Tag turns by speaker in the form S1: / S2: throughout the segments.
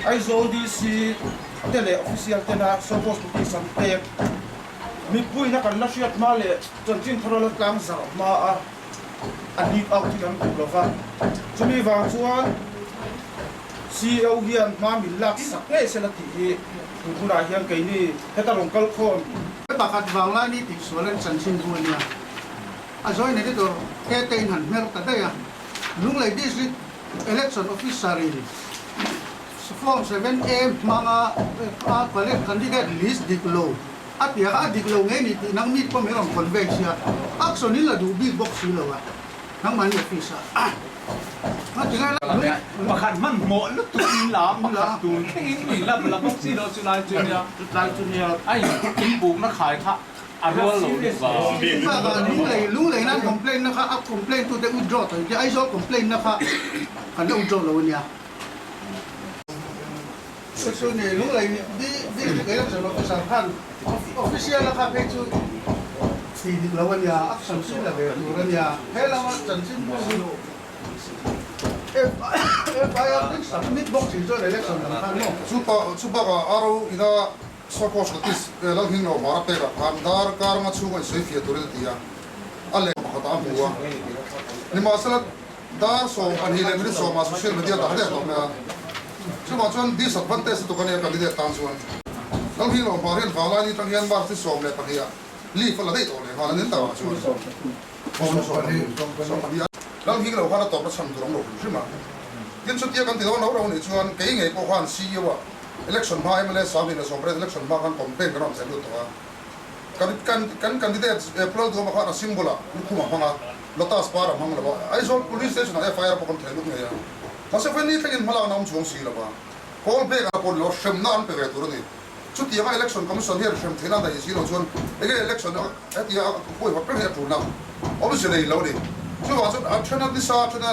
S1: Aizawl DC te leh official tena show cause notice an pek mipuiin a kan la hriat hma leh chanchin thar a la tlang zarh hma a a leak out hi kan duh lova. Chumi vang chuan CEO hian hma min lak sak ngei sela tih hi tun hunah hian keini heta rawn kal khawm.
S2: Pakhat vanglai ni tihsual an chanchin bu a nia. A joint editor te in han hmer ta daih a, Lunglei District Election Officer in Form 7A hmanga a collect candidate list dik lo a ti a, a dik lo ngei ni tih nang mi pawh min rawn convey sia, action in la duh bik bawk si lo a, nangmahni office ah a ti ngai la.
S3: Pakhat hmanhmawh lutuk in la, pakhat tur thleng in mi la la bawk si lo chu lai chu nia, a inbukna khai kha A rual lo lutuk a.
S2: Bakah Lunglei Lunglei nan complaint na kha a complaint tute withdraw tawh intia Aizawl complaint na kha kan la withdraw lo ania. Chu chu ni Lunglei District Election Officer khan official a kha phei chu ti dik lo ania action sin la ve tur ania he lama chanchin bu hi FIR tin submit bawk thin chuan election lam khan maw.
S4: Chu bakah RO ina Sawrkawr Notice Lalhming lo hmar a pek ah khan dar kar nga chhung a insawi fiah turin a ti a, a leh pakhat ah a hmu a. Nimahsela, dar 12 leh minute 10 ah social media dah der tawh mai a. Chuvang chuan disadvantage lutuk a nia candidate tan chuan. Lalhming lo hmar hian vanglai ni tang hian March ni 12 ah leave a la daih tawh leh nghal a nin takah chuan 12 Lalhming lo khan a tawpna chhan tur ang lo hrim hrim a. Tin chutia kan ti dawn lo rau nih chuan kei ngei pawh khan CEO ah Election hma mla 28 election hma khan complaint kan rawn thlen lut tawh a. Kan kan kan candidate Pulal Duama khan a symbol ah lukhum a hmang a, Lotus par a hmang lo a, Aizawl Police Station ah FIR pawh kan thlen lut ngei a. Mahse Veni thlengin hmalakna awm chuang si lo va, call back a pawh ni lo, hremna an pe ve tur a ni. Chutianga Election Commission hian hrem theihna a neih si lo chuan enge election a hetia a huaihawt reng hi a tulna awmzia nei lo a ni. Chuvang chuan a then a nisa a then a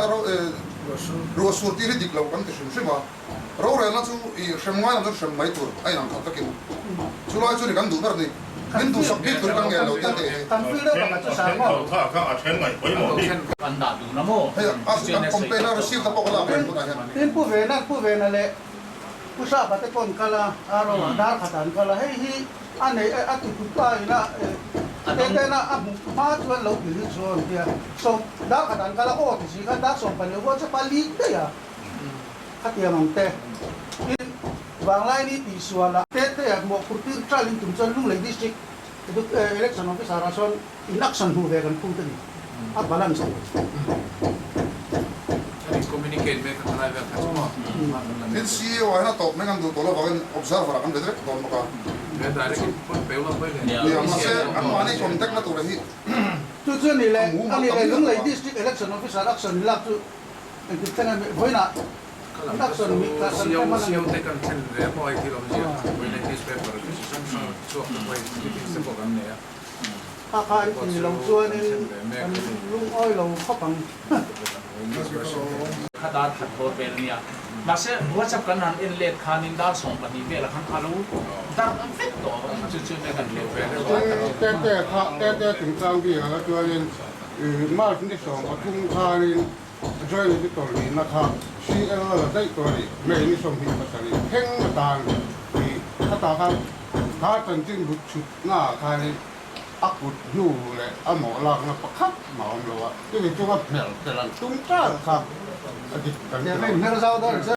S4: ruah sur tir hi dik lo kan ti hrim hrim a. Rorelna chu i hrem ngai ang chuan hrem mai tur a inang khat vekin chu lai chu ni kan duh ber a ni. Min duhsak bik tur hi kan ngen lo tia teh hi. Hei a kan complaint a receive na pawh ka lak reng tunah hian.
S2: Tin Pu Vena, Pu Vena leh Pu Sapa te pawh an kal a, aro ah dar khat ah an kal a, hei hi a nei a ti tu pa in a teten a a hmuh hma chuan lo ti lut chu an tia sawm dar khat ah an kal a aw ti si khan dar 12 rual chepa lik daih a. Khatiang ang te. Tin, Vanglaini tihsualah te te ah mawhphurh tir ṭal in tum chuan Lunglei District Election Officer ah sawn in action hmuh ve kan phut a ni. A balance tur.
S4: Tin, CEO ah hian a tawp mai kan duh tawh lo vangin Observer ah kan be direct dawn bawk a. Nia, mahse anmahni contact na tur hi
S2: Chu chu a ni le, a ni le Lunglei District Election Officer action in lak chu Engtik thleng em vawiinah action mi kha kan hre hman a ni. Kha kha an ti lo chuanin kan lungawi lo khawp ang.
S3: Kha dar khat bawr vel a nia. Mahse WhatsApp kan han en let khanin dar 12 velah khan a lo dar vek tawh a, chu chu kan let ve deuh a.
S5: Tete kha tete chungchang bikah kha chuanin March ni 13 khanin Join Editor nihna kha CL a la daih tawh a ni. May ni 27 thleng atan tih khatah khan kha chanchin but chhutna ah khanin a kut hnu leh a mawh lakna pakhat mah a awm lo a, chumi chunga hmel tel an tum tan kha a dik kan ti lo.